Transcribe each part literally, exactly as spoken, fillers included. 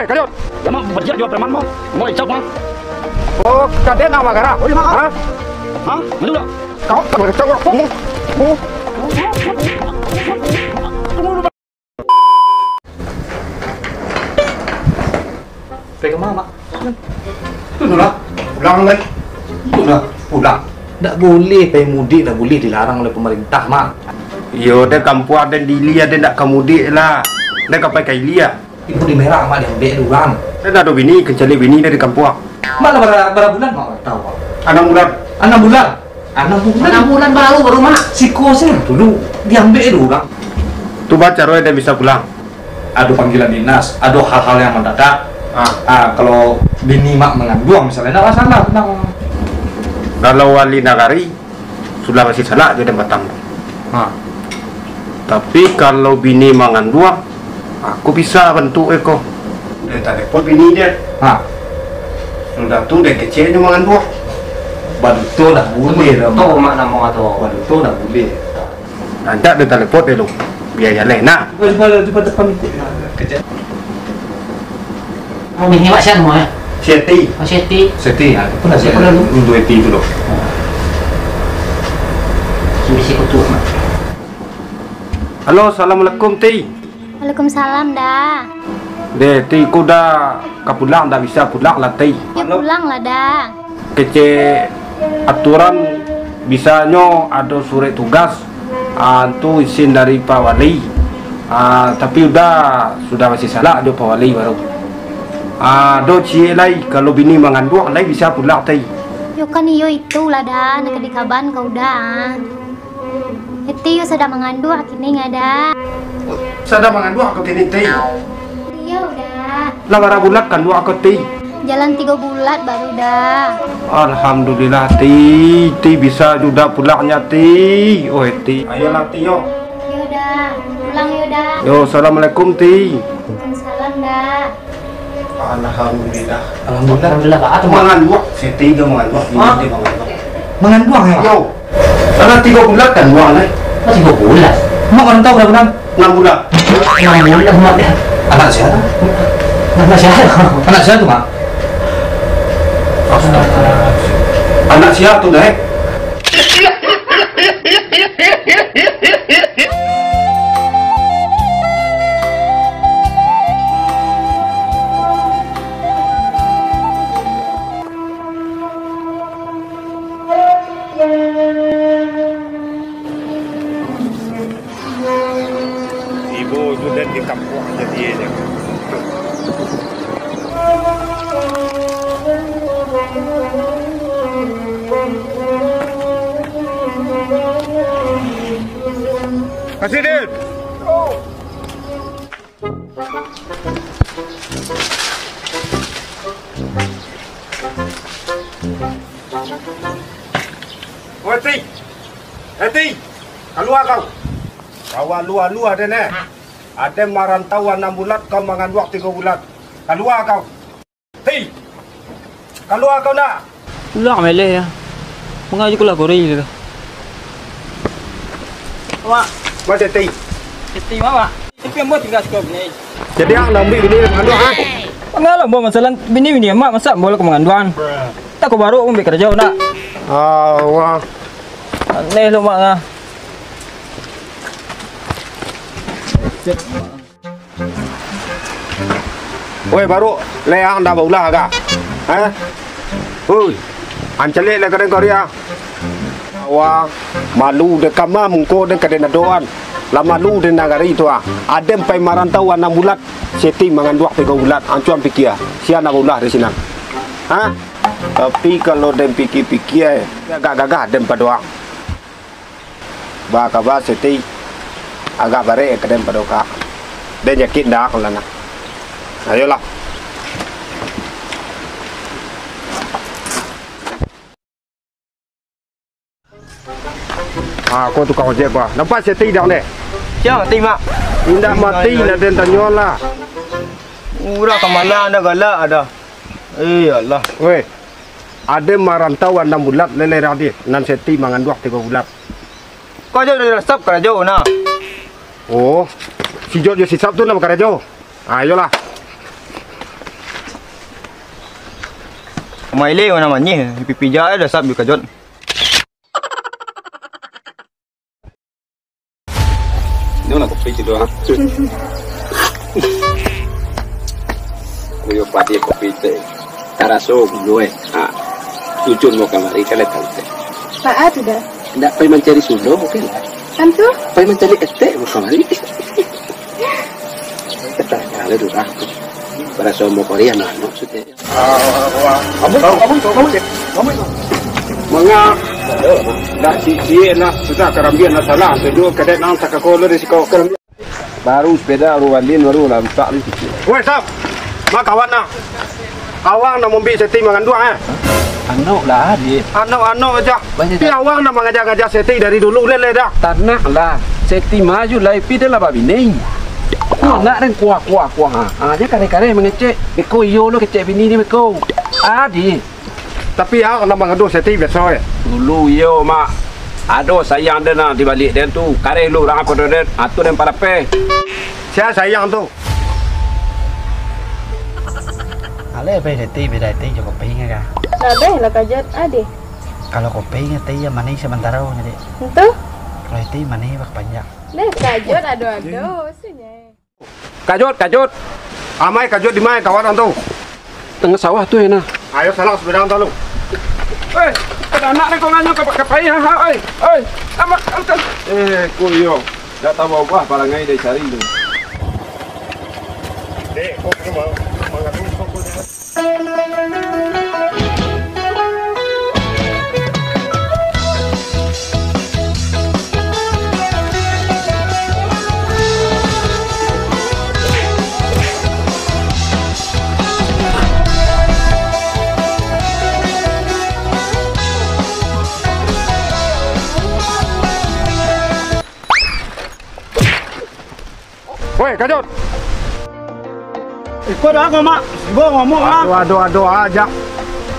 Eh, Kayot. Mak bajak jua preman, Mak. Mak icap, Mak. Oh, kaden nak marah? Oh, iya, Mak. Hah? Hah? Maju dah. Kau tak boleh cakap. Pegang mama. Itu lah. Pulang, kan? Itu lah. Pulang. Ndak boleh pai mudik, ndak boleh, dilarang oleh pemerintah, Mak. Iyo, den kampuang den di ilia, den ndak ka mudik lah. Den ka pai ka ilia. Ibu di merah, Mak, diambiak dek urang. Den ado bini, kencali bini den di kampuang. Mak lah bara, bara bulan, Mak, tahu, Mak? Anam bulan. Anam bulan. Anam bulan. Anam bulan baru, baru, Mak. Siko se dulu diambiak dek urang. Tu bacaro den bisa pulang. Ado panggilan dinas, ado hal-hal yang mendadak. Ah. Ah, kalau bini Mak manganduang misalnya, ndak masalah, tenang. Kalau wali nagari, sudah masih salak jo jambatan tu. Ha. Tapi kalau bini manganduang, aku bisa bantuak iko. Den talepon bini den. Ha. Sudah tu den kecek nyo manganduang. Baduto dah buleh dah, Mak. Mak namo kato. Baduto dah buleh. Rancak den talepon dulu. Bia jaleh, nak. Cuba, cuba, cuba telepon. Kecek. Oh, bini awak sia namo, eh? Seti. Oh, Seti. Seti, ha, itu lah. Siapa dulu? Untuk Eti tu loh. Suruh si kutu, Mak. Halo, assalamualaikum, Ti. Waalaikumsalam, Da. Deh, Ti, ko Da ka pulang, ndak bisa pulang lah, Ti. Yo, pulang lah, Da. Kecek aturan, bisanyo ado surek tugas, ah, tu isin dari Pak Wali. Ah, tapi Uda sudah masih salak jo Pak Wali baru. Ah, ado ciek lai, kalau bini manganduang lai bisa pulang, Ti. Yo kan iyo itulah, Da, nak ka dikaban ka Uda. Eti yo sadang manganduang kini, Da. Sadang manganduang ko kini, Ti? Iyo, Da. Lah bara bulan kanduang ko, Ti? Jalan tigo bulan baru, Da. Alhamdulillah, Ti. Ti bisa juo pulangnyo, Ti. Oi, Ti. Ayolah, Ti, yo. Yo, Da. Pulang yo, Da. Yo, assalamualaikum, Ti. Waalaikumsalam, Da. Alhamdulillah. Alhamdulillah. Alhamdulillah, Pak. Manganduang. Seti jo manganduang. Hah? Manganduang. Manganduang, yo? Yo. Lah tigo bulan kanduang, eh. Lah tigo bulan. Mak marantau bara bulan? Anam bulan. Anam bulan, Mak, yo. Anak sia? Anak sia? Anak sia tu, Mak? Astaga. Anak sia tu, Dek? Tibo tu den di kampuang jadi nyo. Kasih, Din. Oi, Ti! Eh, Ti! Kalua kau! Kau alua-alua den, eh! Aden marantau anam bulan, kau manganduang tigo bulan. Kalua kau! Ti! Kalua kau nak! Pulang meleh yo. Manga juo lah kori tu. Mak. Mak, Ti. Ti, Mak, Mak. Tapi ambo tingga siko bini. Jadi, ang nak ambiak bini manganduang, ha? Manga lah ambo masalah bini-bini, Mak, masa ambo lah ka manganduang. Tak ko baru ambiak karajo, nak. Ah, wah. Aneh lo, Mak, ah. Weh, Baruk, lai ang ndak baulah ka? Hah? Oi, ang caliak lai ka den ko ari ah. Awak malu den ka ma mungko den ka den adoan. Lah malu den nagari tu ah. Aden pai marantau anam bulan, Seti manganduang tigo bulan. Ang cubo pikia, sia ndak baulah di sinan? Hah? Tapi kalau den pikia-pikia, agak gagah den padoang. Ba kaba Seti, agak barek ka den pado kak. Den yakin dak lah nah. Ayolah. Ah, ko tukang ojek ko. Nampak Seti dak neh? Sia mati, Mak? Indak mati, nak den tanyo lah. Urang ka ma dah galak dah. Eh, Allah. Weh, aden marantau anam bulan, leleh dah dih, nan Seti manganduang tigo bulan. Ko jo dari Sap karajo nah. Oh, si Jot jo si Sap tu nan bakarajo. Ah, iyolah. Maileh warna manih, pipi ja dah sap jo Kajot. Ino lah kopi cik tu, ah. Kuyo padi kopi teh. Taraso kuyo, eh. Ah. Jujur mau kamari, kalian tahu teh. Apa tu dah? Ndak pai mancari sundo, oke lah. Antu? Pai mancari etek, mau kamari. Kata, kalau tu, ah. Baraso mau Korea, nah, maksudnya. Manga, dah ciek-ciek nak, sudah karambia nak salah, tu dulu kadek nang takako lo di siko karambia. Baru sepeda, baru balin, baru lampak ni ciek. Woi, Sam. Ma kawan nah. Awang nak mambiak Seti manganduang, eh? Anok lah, Dik. Anok-anok aja. Tapi awang nak mangaja-ngaja Seti dari dulu, leleh dah. Tanak lah. Seti maju lai, pi dah lah babini. Kuah nak den, kuah, kuah, kuah. Ha, ha, dia kareh-kareh mangecek. Beko iyo lo kecek bini ni beko. Adi. Tapi awak nak mangaduah Seti biaso, eh? Dulu iyo, Mak. Ado sayang den nah di baliak den tu. Kareh lu urang apo den, atu den parapeh. Sia sayang tu? Aleh, pai Seti, beda Seti jo kopi nyo kah? Labeh lah Kajot, Adi. Kalau kopi nyo teh iyo manih samantaro nyo, Dik. Entu? Kalau Seti manih bakapanjang. Deh, Kajot ado-ado, sunyai. Kajot, Kajot. Amai, Kajot di ma kawan tu? Tangah sawah tu, Ena. Ayo, salang sepeda tu lu. Eh, kada anak ni kau nganyo ka, ka pai, ha, ha, oi, oi. Amak, angkat. Eh, kuyo. Dak tahu ubah parangai dari cari tu. Dek, kau kena mang-, mangadu kau. Woi, Kajot! Iko dah ko, Mak. Ibo ngomong, Mak. Aduh, aduh, aduh, aja.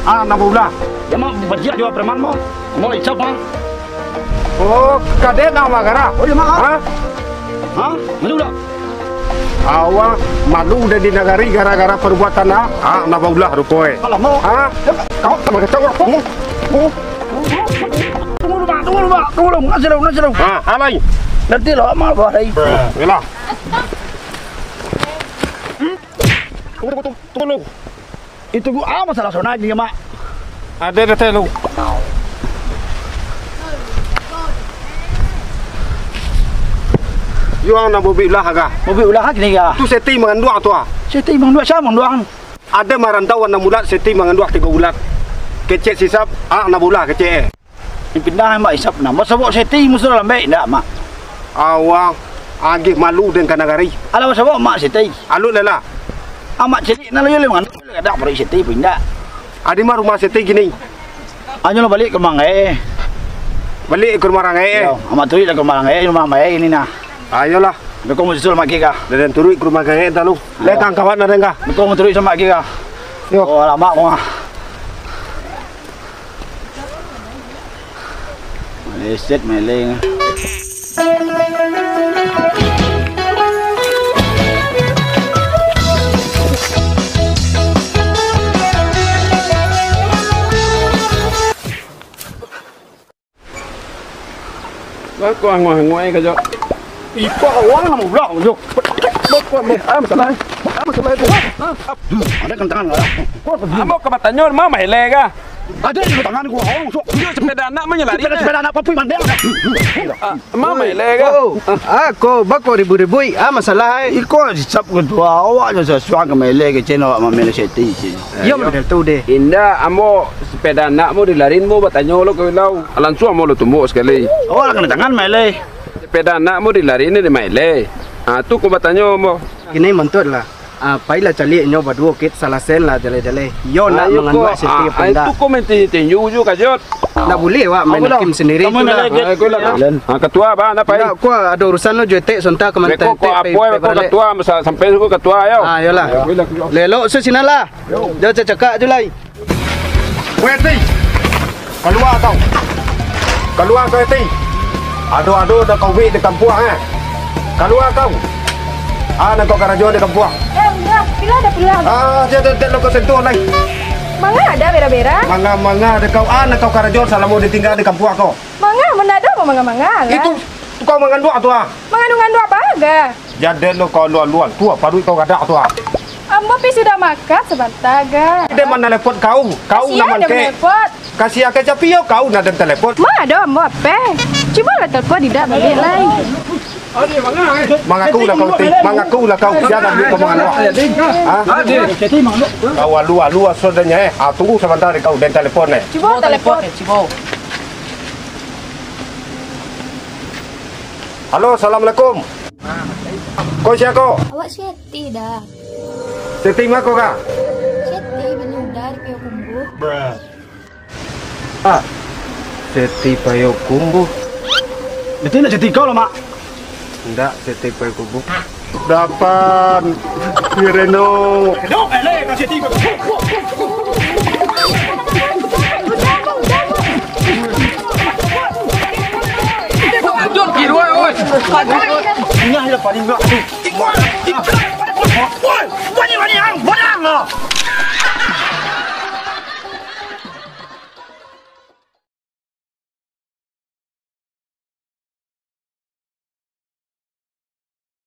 Ah, nak baulah. Ya, Mak, bajik juo preman, Mak. Mau icap, Mak. Oh, kadek nak marah? Oh, iya, Mak. Hah? Hah? Malu dah. Awak malu dah di nagari gara-gara perbuatan, ah. Ah, nak baulah rupo, eh. Alah, Mak. Hah? Kau sama kacau, Mak. Oh, oh. Tunggu dulu, Mak. Tunggu dulu, Mak. Tunggu dulu. Nasi dulu, nasi dulu. Ah, alai. Nanti lah, Mak, bah, hai. Yalah. Tunggu, tunggu, tunggu, tunggu lu. Itu gua, ah, masalah sona aja, Mak. Ada, ada, teh, lu. Yuang nak bobi ulah, aga. Bobi ulah, gini, ga. Tu Seti manganduak tu, ah. Seti manganduak, siapa manganduak? Ada marantau anak mulat, Seti manganduak tigo bulan. Kecek sisap, ah, nak bolah, kecek, eh. Pindah, Mak, isap nah. Masobok Seti musuh lambek, indak, Mak? Awang, agih malu den ka nagari. Alah, masobok Mak Seti. Alut lela. Amak cilik, nah, layu lima, anak, kadak paruik Seti, pindah. Adi mah rumah Seti gini. Anyo lah balik ke rumah Ngai. Balik ke rumah Ngai? Yo, Amak turuik lah ke rumah Ngai, rumah Ngai ini nah. Ayolah. Beko mau susul Mak Ki kah? Dan turuik ke rumah Ngai, entah lu. Leh kawan-kawan ada enggak? Beko mau turuik sama Mak Ki kah? Yo. Oh, lama kau ah. Maleset, meleng. Bako anguah-anguah ka jo. Iko awang lah maulah jo. Bako ambo, ah, masalah. Ah, masalah itu. Ah, ada kentangan lah. Ambo ka batanyo, ma maele ka? Ada di tangan gua, awang sok. Iyo, sepeda anak manyalari. Sepeda, sepeda anak papui mandel. Ah, ma maele ka? Oh, ah, ko bako ribui-ribui. Ah, masalah, eh. Iko sisap ketua awak jo sasuang ka maele ke cen awak mamele seti cen. Iyo, model tu deh. Indak, ambo sepeda anak mo dilarin mo batanyo lo ka wilau. Lansuang ambo lo tumbuk sakali. Oh, lah kena tangan, Maileh. Sepeda anak mo dilarin di Maileh. Ha, tu ko batanyo ambo. Kini mantut lah. Ah, pailah caliak inyo baduo kit salasen lah jaleh-jaleh. Iyo nak manganduak seti apa indak? Itu ko main tinju-tinju ju, Kajot. Ndak buliah wak main hakim sendiri tu lah. Ha, ketua, ba, ndak pai. Ndak, ko ado urusan lo jo etek sontak ka mantan etek. Beko ko apo, beko ketua, sampai ko ketua, yo. Ah, iyolah. Lelok su sinan lah. Jan cakak-cakak ju lai. Weh, Ti! Kalua kau! Kalua kau, Ti! Ado-ado dah kau buek di kampuang, eh! Kalua kau! Ah, nan kau karajo di kampuang! Eh, udah, pila dah pila. Ah, jan, jan, jan lo kau sentuh lai. Manga ado bera-bera? Manga-manga ado kau, a nan kau karajo salamo ditingga di kampuang ko? Manga, mun ado manga-manga lah. Itu kau manganduak tu, a? Manganduak-nganduak apo, Ga? Jadeh lo kau aluang-aluang tu, a, paruik kau gadak tu, a? Ambo pi sudah makan sabanta, Ga. Dek ma nan telepon kau? Kau nan mangkek. Kasiah ka capio kau nan den telepon. Ma ado ambo ape? Cubolah telepon Dida baliak lai. Mangakulah kau, Ti. Mangakulah kau. Sia nan buek kau manganduak? Ha? Kau aluang-aluang sudahnyo, eh. Ah, tunggu sabanta dek kau, den telepon, eh. Cubo telepon. Halo, assalamualaikum. Kau sia ko? Awak Seti, Da. Seti ma ko, Kak? Seti bini Uda di Payokumbuh. Ah, Seti Payokumbuh. Itu indak Seti kau lah, Mak. Indak, Seti Payokumbuh. Dapan, Reno. Ingat lah paling enggak tu. Woi, wani-wani ang, bodang lah.